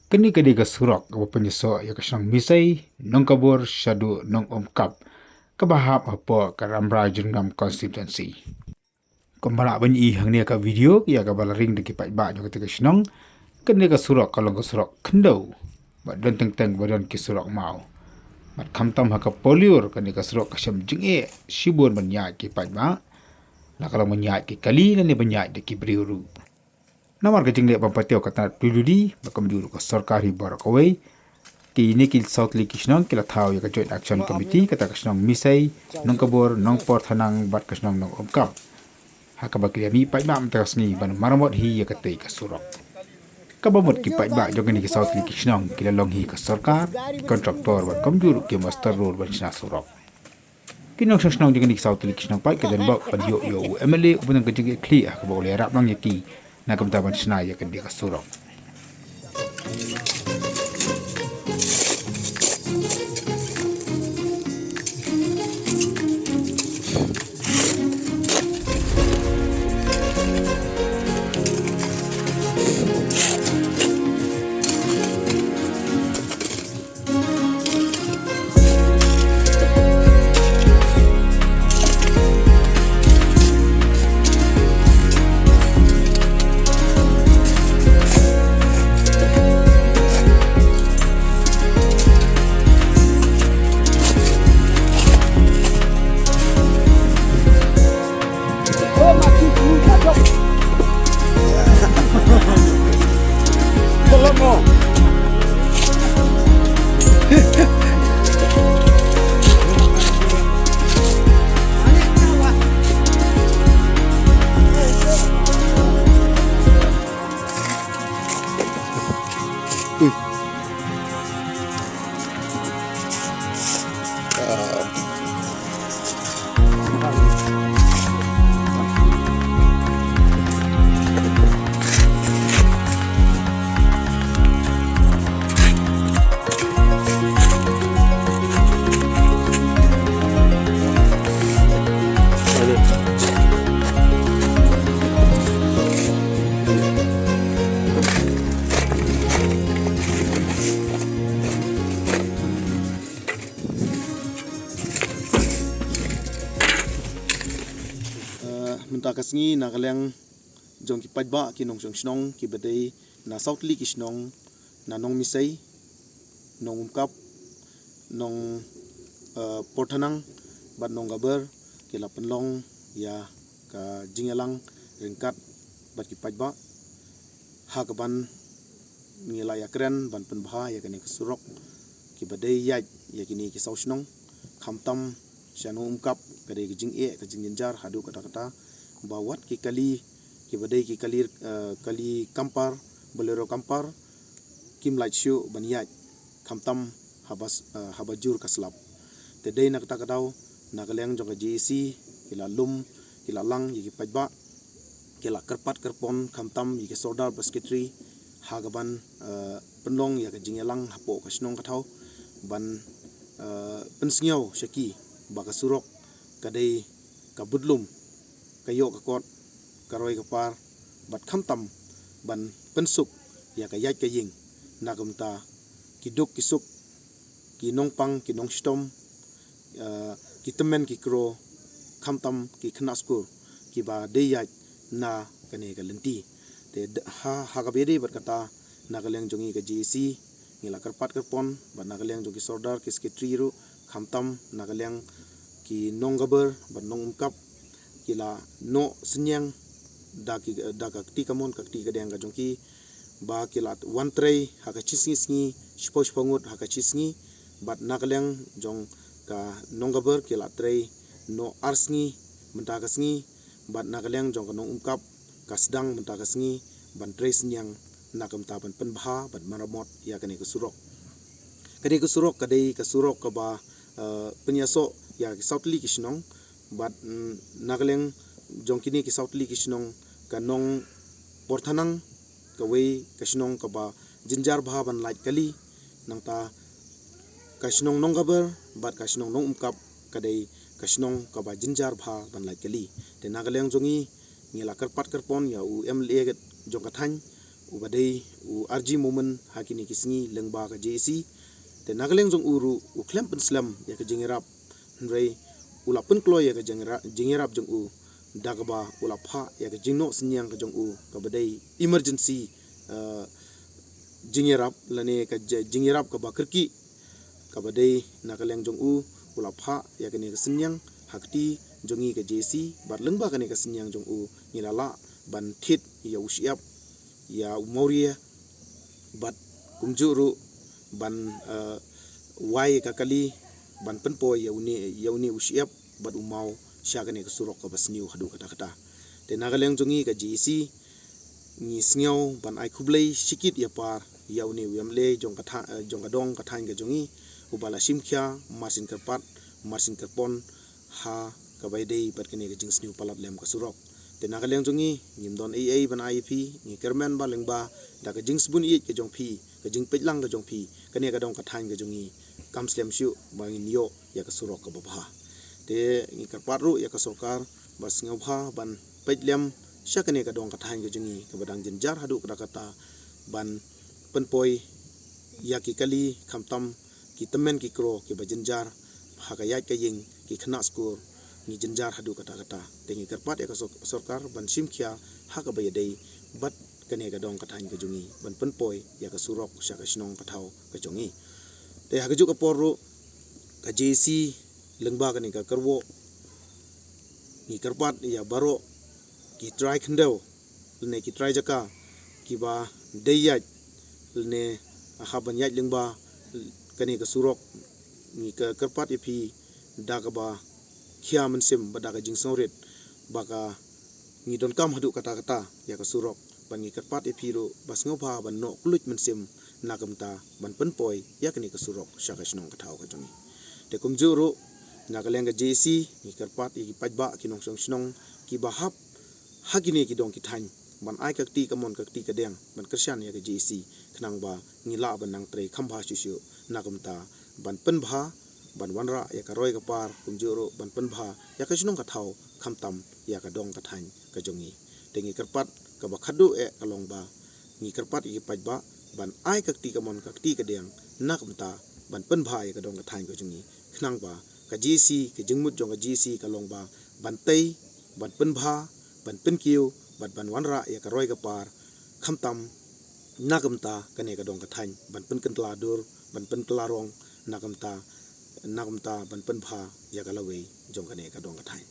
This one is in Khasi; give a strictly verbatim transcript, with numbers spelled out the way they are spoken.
Kane ka dei ka surok kaba pynïasoh ïa ka shnong Misei, Nongkabor shaduh Nongumkap, kaba hap hapoh ka Rambrai Jyrngam constituency. Kumba lah ban i hangne ha ka video ïa kaba la ring da ki paidbah jong kata ka shnong, kane ka surok ka long ka surok khyndew, bad don teng teng ba don ki surok maw. Bad khamtam ha ka por lyiur kane ka surok ka shem jingeh shibun ban ïaid ki paidbah, la ka long ban ïaid ki kali lane ban ïaid da ki briew ruh. Namar ka jingleh bym pateng ka tnat P W D bad kumjuh ruh ka sorkar hi baroh kawei, kine ki saw tylli ki shnong ki la thaw ïa ka Joint Action Committee, kata ka shnong Misei, Nongkabor, Nongporthanang bad ka shnong Nongumkap, ha kaba ki la mih paidbah mynta ka sngi ban maramot hi ïa katei ka surok. Kaba mut ki paidbah jong kine ki saw tylli ki shnong ki la long hi ka sorkar, ki kontraktor bad kumjuh ruh ki master road ban shna surok. Ki nongshong shnong jong kine ki saw tylli ki shnong pat ki don bok ban ïoh ïa u M L A uba don ka jingkitkhlieh ha kaba u la ïarap lang ïa ki na ka bynta ban shna ïa kane ka surok. Eh, mynta ka sngi na ka liang jong ki paidbah ki nongshong shnong kiba dei na saw tylli ki shnong, na Nongmisei, Nongumkap, Nong, eh, Porthanang bad Nongkabor ki la pynlong ïa ka jingïalang ryngkat bad ki paidbah ha kaban ngi la ïakren ban pynbha ïa kane ka surok kiba dei ïaid ïa kine ki saw shnong, khamtam sha Nongumkap ka dei ka jingeh ka jingjynjar haduh katta katta, ba wat ki kali kiba dei ki kali, eh, kali campers, Bolero campers, kim lah shuh ban ïaid khamtam haba s-, eh, haba jur ka slap. Te dei na kata ka daw na ka liang jong ka J A C ki la lum, ki la lang ïa ki paidbah, ki la kyrpad kyrpon khamtam ïa ki sordar bad secretary ha kaban, eh, pynlong ïa ka jingïalang hapoh ka shnong ka thaw ban, eh, pynsngew sha ki ba ka surok ka dei ka budlum, ka ïoh ka kot, ka roi ka par, bad khamtam ban pynsuk ïa ka ïaid ka ïing na ka bynta ki duk ki suk, ki nongpang ki nongshitom, eh, ki tymmen ki kro, khamtam ki khynnah skul kiba dei ïaid na kane ka lynti. Te d-, ha, ha kaba ïadei bad kata na ka liang jong ngi ka J A C ngi la kyrpad kyrpon bad na ka liang jong ki sordar ki secretary ruh, khamtam na ka liang ki Nongkabor bad Nongumkap ki la noh synñiang da ki, da ka kti kamon ka kti kadiang ka jong ki, ba ki la wan trei ha ka shi sngi sngi, shiphew shiphew ngut ha ka shi sngi, bad na ka liang jong ka Nongkabor ki la trei noh ar sngi mynta ka sngi, bad na ka liang jong ka Nongumkap ka sdang mynta ka sngi ban trei synñiang na ka bynta ban pynbha bad maramot ïa kane ka surok. Kane ka surok ka dei ka surok kaba, eh, pynïasoh ïa ki saw tylli ki shnong, bad, mm, na ka liang jong kine ki saw tylli ki shnong, ka Nongporthanang kawei ka shnong kaba jynjar bha ban lait kali, nangta ka shnong Nongkabor bad ka shnong Nongumkap ka dei ka shnong kaba jynjar bha ban lait kali. Te na ka liang jong ngi ngi la kyrpad kyrpon ïa u M L A jong ka thaiñ uba dei u R G Momin ha kine ki sngi lyngba ka J A C. Te na ka liang jong u ruh u khlem pynslem ïa ka jingïarap, hynrei u la pynkloi ïa ka jingïara-, jingïarap jong u da kaba u la phah ïa ka jingnoh synñiang ka jong u kaba dei emergency, eh, jingïarap lane ka j-, jingïarap kaba kyrkieh, kaba dei na ka liang jong u u la phah ïa kane ka synñiang ha kti jong ngi ka J A C, bad lyngba kane ka synñiang jong u ngi la lah ban thied ïa u shyiap, ïa u mawria, bad kumjuh ruh ban, eh, wai ka kali ban pynpoi ïa une, ïa une u shyiap bad u maw sha kane ka surok kaba sniew haduh katta katta. Te na ka liang jong ngi ka J A C ngi sngew ban ai khublei shikit ïa par ïa une u M L A jong ka tha-, eh, jong ka dong ka thaiñ ka jong ngi, uba la shim khia marsien kyrpad marsien kyrpon ha kaba ïadei bad kane ka jingsniew palat lem ka surok. Te na ka liang jong ngi ngim don ei ei ban ai ïa phi, ngi kyrmen ba lyngba da ka jingsbun ïeit ka jong phi, ka jingpeit lang ka jong phi, kane ka dong ka thaiñ ka jong ngi kam slem shuh ba ngin ïoh ïa ka surok kaba bha. Te ngi kyrpad ruh ïa ka sorkar ba sngewbha ban peit lem sha kane ka dong ka thaiñ ka jong ngi kaba dang jynjar haduh katta katta ban pynpoi ïa ki kali, khamtam ki tymmen ki kro kiba jynjar ha ka ïaid ka ïing, ki khynnah skul ngi jynjar haduh katta katta. Te ngi kyrpad ïa ka sor-, sorkar ban shim khia ha kaba ïadei bad kane ka dong ka thaiñ ka jong ngi ban pynpoi ïa ka surok sha ka shnong ka thaw ka jong ngi. Te ha kajuh ka por ruh ka J A C lyngba kane ka kyrwoh ngi kyrpad ïa baroh ki trai khyndew lane ki trai jaka kiba dei ïaid lane hap ban ïaid lyngba kane ka surok, ngi ka kyrpad ïa phi da kaba khia mynsiem bad da ka jingsngewrit ba ka ngi donkam haduh katta katta ïa ka surok. Bad ngi kyrpad ïa phi ruh ba sngewbha ban noh kylluid mynsiem na ka bynta ban pynpoi ïa kane ka surok sha ka shnong ka thaw ka jong ngi. Te kumjuh ruh na ka liang ka J A C ngi kyrpad ïa ki paidbah ki nongshong shnong kiba hap ha kine ki dong ki thaiñ ban ai ka kti kamon ka kti kadiang ban kyrshan ïa ka J A C, khnang ba ngi lah ban nang trei kham bha shuh shuh na ka bynta ban pynbha, ban wanrah ïa ka roi ka par, kumjuh ruh ban pynbha ïa ka shnong ka thaw, khamtam ïa ka dong ka thaiñ ka jong ngi. Te ngi kyrpad kaba khadduh eh ka long ba ngi kyrpad ïa ki paidbah ban ai ka kti kamon ka kti kadiang na ka bynta ban pynbha ïa ka dong ka thaiñ ka jong ngi, khnang ba ka J A C, ka jingmut jong ka J A C ka long ba ban tei, ban pynbha, ban pynkiew bad ban wanrah ïa ka roi ka par, khamtam na ka bynta kane ka dong ka thaiñ, ban pynkyntla dur, ban pynkyntla rong na ka bynta, na ka bynta ban pynbha ïa ka lawei jong kane ka dong ka thaiñ.